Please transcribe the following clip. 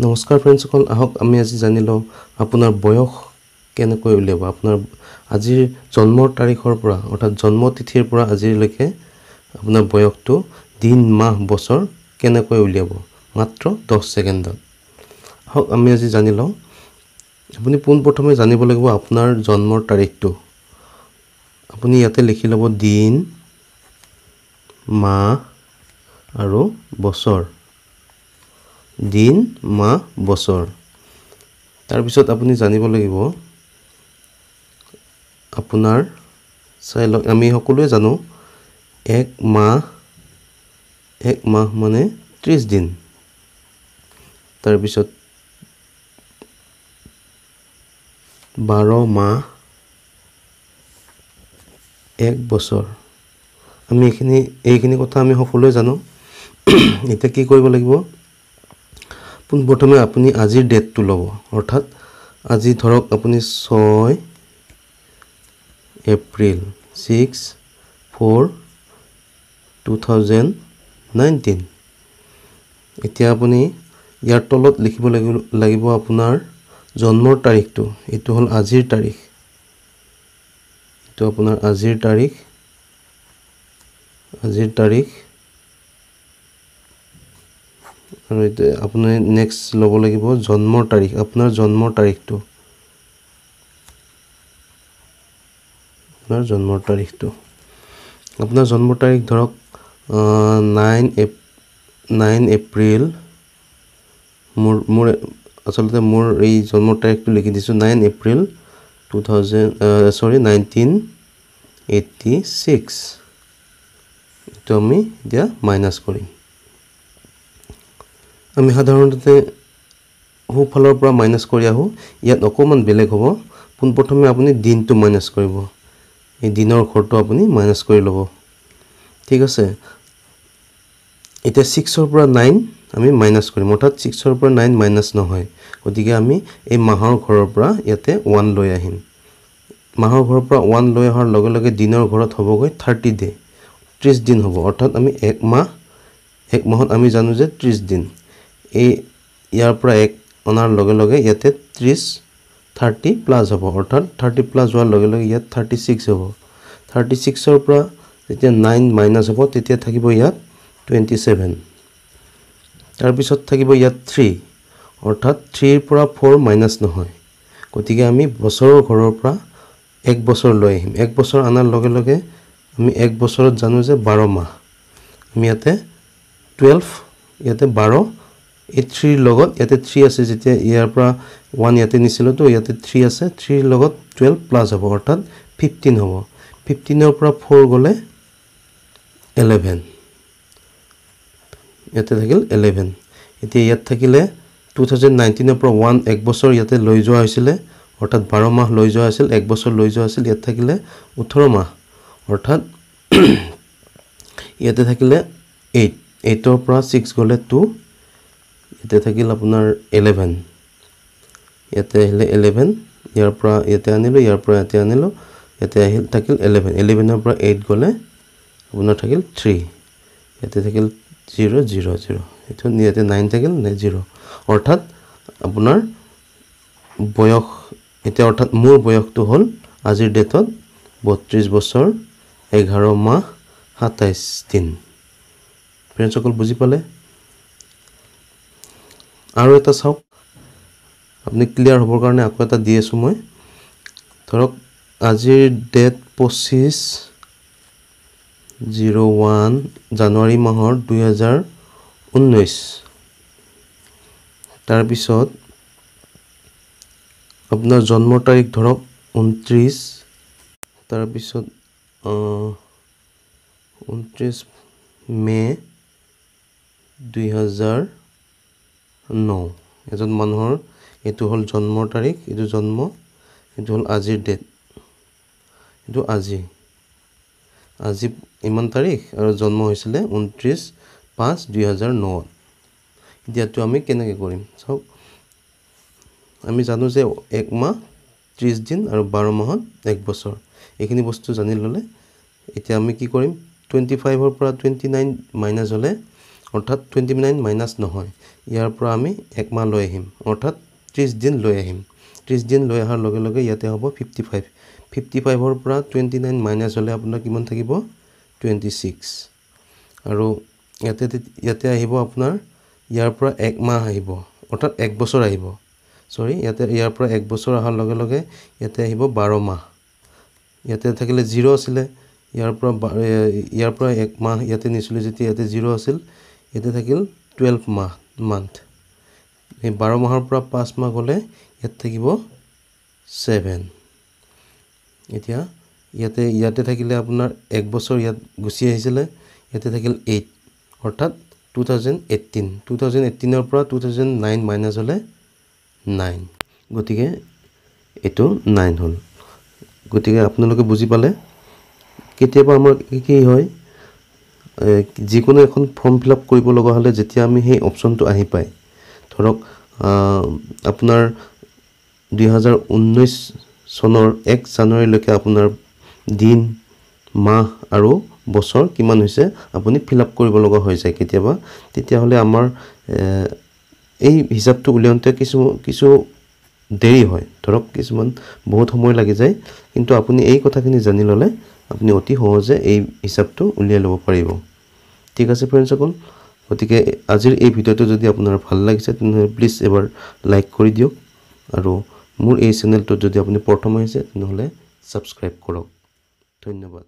নমস্কাৰ ফ্ৰেণ্ডসকল, আহক আমি আজি জানি লওঁ আপোনাৰ বয়স কেনেকৈ উলিয়াব। আপোনাৰ আজিৰ জন্মৰ তাৰিখৰ পৰা অৰ্থাৎ জন্ম তিথিৰ পৰা আজিলৈকে আপোনাৰ বয়সটো দিন মাহ বছৰ কেনেকৈ উলিয়াব মাত্ৰ 10 ছেকেণ্ডত। আহক আমি আজি জানি লওঁ। আপুনি পোনপ্ৰথমে জানিব লাগিব আপোনাৰ জন্মৰ তাৰিখটো। আপুনি ইয়াতে লিখি ল'ব দিন মাহ আৰু বছৰ, দিন মাহ বছৰ। তাৰপিছত আপুনি জানিব লাগিব আপোনাৰ, চাই লওক, আমি সকলোৱে জানো এক মাহ মানে 30 দিন। তাৰপিছত 12 মাহ 1 বছৰ। আমি এইখিনি কথা আমি সকলোৱে জানো। এতিয়া কি কৰিব লাগিব, পোনপ্ৰথমে আপুনি আজিৰ ডেটটো ল'ব। অৰ্থাৎ আজি ধৰক আপুনি 6 এপ্ৰিল 6/4/2019। এতিয়া আপুনি ইয়াৰ তলত লিখিব লাগিব আপোনাৰ জন্মৰ তাৰিখটো। এইটো হ'ল আজিৰ তাৰিখ, এইটো আপোনাৰ আজিৰ তাৰিখ, আজিৰ তাৰিখ। আৰু এতিয়া আপুনি নেক্সট ল'ব লাগিব জন্মৰ তাৰিখ, আপোনাৰ জন্মৰ তাৰিখটো, আপোনাৰ জন্মৰ তাৰিখটো। আপোনাৰ জন্মৰ তাৰিখ ধৰক 9 এপ্ৰিল। মোৰ আচলতে মোৰ এই জন্মৰ তাৰিখটো লিখি দিছোঁ, 9 এপ্ৰিল 1986। এইটো আমি এতিয়া মাইনাছ কৰিম। আমি সাধাৰণতে সোঁফালৰ পৰা মাইনাছ কৰি আহোঁ, ইয়াত অকণমান বেলেগ হ'ব। পোনপ্ৰথমে আপুনি দিনটো মাইনাছ কৰিব, এই দিনৰ ঘৰটো আপুনি মাইনাছ কৰি ল'ব, ঠিক আছে। এতিয়া 6ৰ পৰা 9 আমি মাইনাছ কৰিম, অৰ্থাৎ 6ৰ পৰা 9 মাইনাছ নহয়, গতিকে আমি এই মাহৰ ঘৰৰ পৰা ইয়াতে 1 লৈ আহিম। মাহৰ ঘৰৰ পৰা 1 লৈ অহাৰ লগে লগে দিনৰ ঘৰত হ'বগৈ 30 ডে, 30 দিন হ'ব। অৰ্থাৎ আমি এক মাহত আমি জানো যে 30 দিন। এই ইয়াৰ পৰা 1 অনাৰ লগে লগে ইয়াতে 30 প্লাছ হ'ব, অৰ্থাৎ 30 প্লাছ হোৱাৰ লগে লগে ইয়াত 36 হ'ব। 36ৰ পৰা যেতিয়া 9 মাইনাছ হ'ব তেতিয়া থাকিব ইয়াত 27। তাৰপিছত থাকিব ইয়াত 3, অৰ্থাৎ 3ৰ পৰা 4 মাইনাছ নহয়, গতিকে আমি বছৰৰ ঘৰৰ পৰা 1 বছৰ লৈ আহিম। 1 বছৰ অনাৰ লগে লগে আমি 1 বছৰত জানো যে 12 মাহ। আমি ইয়াতে 12, ইয়াতে 12, এই 3ৰ লগত ইয়াতে 3 আছে, যেতিয়া ইয়াৰ পৰা 1 ইয়াতে নিছিলোঁতো ইয়াতে 3 আছে, 3ৰ লগত 12 প্লাছ হ'ব, অৰ্থাৎ 15 হ'ব। 15ৰ পৰা 4 গ'লে 11, ইয়াতে থাকিল 11। এতিয়া ইয়াত থাকিলে 2019ৰ পৰা 1 1 বছৰ ইয়াতে লৈ যোৱা হৈছিলে, অৰ্থাৎ 12 মাহ লৈ যোৱা হৈছিল, 1 বছৰ লৈ যোৱা হৈছিল। ইয়াত থাকিলে 18 মাহ, অৰ্থাৎ ইয়াতে থাকিলে 8, 8ৰ পৰা 6 গ'লে 2, ইয়াতে থাকিল আপোনাৰ 11, ইয়াতে আহিলে 11, ইয়াৰ পৰা ইয়াতে আনিলোঁ, ইয়াৰ পৰা ইয়াতে আনিলোঁ, ইয়াতে আহিল থাকিল 11, 11ৰ পৰা 8 গ'লে আপোনাৰ থাকিল 3, ইয়াতে থাকিল 0 0 0, এইটো ইয়াতে 9 থাকিল 0। অৰ্থাৎ আপোনাৰ বয়স এতিয়া, অৰ্থাৎ মোৰ বয়সটো হ'ল আজিৰ ডেটত 32 বছৰ 11 মাহ 27 দিন। ফ্ৰেণ্ডসকল বুজি পালে? আৰু এটা চাওক, আপুনি ক্লিয়াৰ হ'বৰ কাৰণে আকৌ এটা দি আছোঁ মই। ধৰক আজিৰ ডেট 25/01 জানুৱাৰী মাহৰ 2019। তাৰপিছত আপোনাৰ জন্মৰ তাৰিখ ধৰক 29, তাৰপিছত 29 মে' 2009। এজন মানুহৰ এইটো হ'ল জন্মৰ তাৰিখ, এইটো জন্ম, এইটো হ'ল আজিৰ ডেট, এইটো আজি, আজি ইমান তাৰিখ আৰু জন্ম হৈছিলে 29/5/2009। এতিয়াতো আমি কেনেকৈ কৰিম চাওক। আমি জানো যে 1 মাহ 30 দিন আৰু 12 মাহত 1 বছৰ। এইখিনি বস্তু জানি ল'লে এতিয়া আমি কি কৰিম, 25ৰ পৰা 29 মাইনাছ হ'লে অৰ্থাৎ 29 মাইনাছ নহয়, ইয়াৰ পৰা আমি এক মাহ লৈ আহিম, অৰ্থাৎ 30 দিন লৈ আহিম। 30 দিন লৈ অহাৰ লগে লগে ইয়াতে হ'ব 55। 55ৰ পৰা 29 মাইনাছ হ'লে আপোনাৰ কিমান থাকিব? 26। আৰু ইয়াতে আহিব আপোনাৰ ইয়াৰ পৰা এক মাহ আহিব, অৰ্থাৎ এক বছৰ আহিব, চৰি, ইয়াতে ইয়াৰ পৰা এক বছৰ অহাৰ লগে লগে ইয়াতে আহিব 12 মাহ। ইয়াতে থাকিলে 0 আছিলে, ইয়াৰ পৰা এক মাহ ইয়াতে নিছিলোঁ যেতিয়া ইয়াতে 0 আছিল, ইয়াতে থাকিল 12 মাহ মান্থ। এই 12 মাহৰ পৰা 5 মাহ গ'লে ইয়াত থাকিব 7। এতিয়া ইয়াতে থাকিলে আপোনাৰ এক বছৰ ইয়াত গুচি আহিছিলে, ইয়াতে থাকিল 8, অৰ্থাৎ 2018। 2018ৰ পৰা 2009 মাইনাছ হ'লে 9, গতিকে এইটো 9 হ'ল। গতিকে আপোনালোকে বুজি পালে। কেতিয়াবা আমাৰ কি হয়, যিকোনো এখন ফৰ্ম ফিল আপ কৰিব লগা হ'লে যেতিয়া আমি সেই অপশ্যনটো আহি পায়, ধৰক আপোনাৰ 2019 চনৰ 1 জানুৱাৰীলৈকে আপোনাৰ দিন, মাহ আৰু বছৰ কিমান হৈছে আপুনি ফিল আপ কৰিব লগা হৈ যায় কেতিয়াবা, তেতিয়াহ'লে আমাৰ এই হিচাপটো উলিয়াওঁতে কিছু দেৰি হয়, ধৰক কিছুমান বহুত সময় লাগি যায়। কিন্তু আপুনি এই কথাখিনি জানি ল'লে আপুনি অতি সহজে এই হিচাপটো উলিয়াই ল'ব পাৰিব। ঠিক আছে ফ্ৰেণ্ডসকল, গতিকে আজিৰ এই ভিডিঅ'টো যদি আপোনাৰ ভাল লাগিছে তেনেহ'লে প্লিজ এবাৰ লাইক কৰি দিয়ক, আৰু মোৰ এই চেনেলটোত যদি আপুনি প্ৰথম আহিছে তেনেহ'লে ছাবস্ক্ৰাইব কৰক। ধন্যবাদ।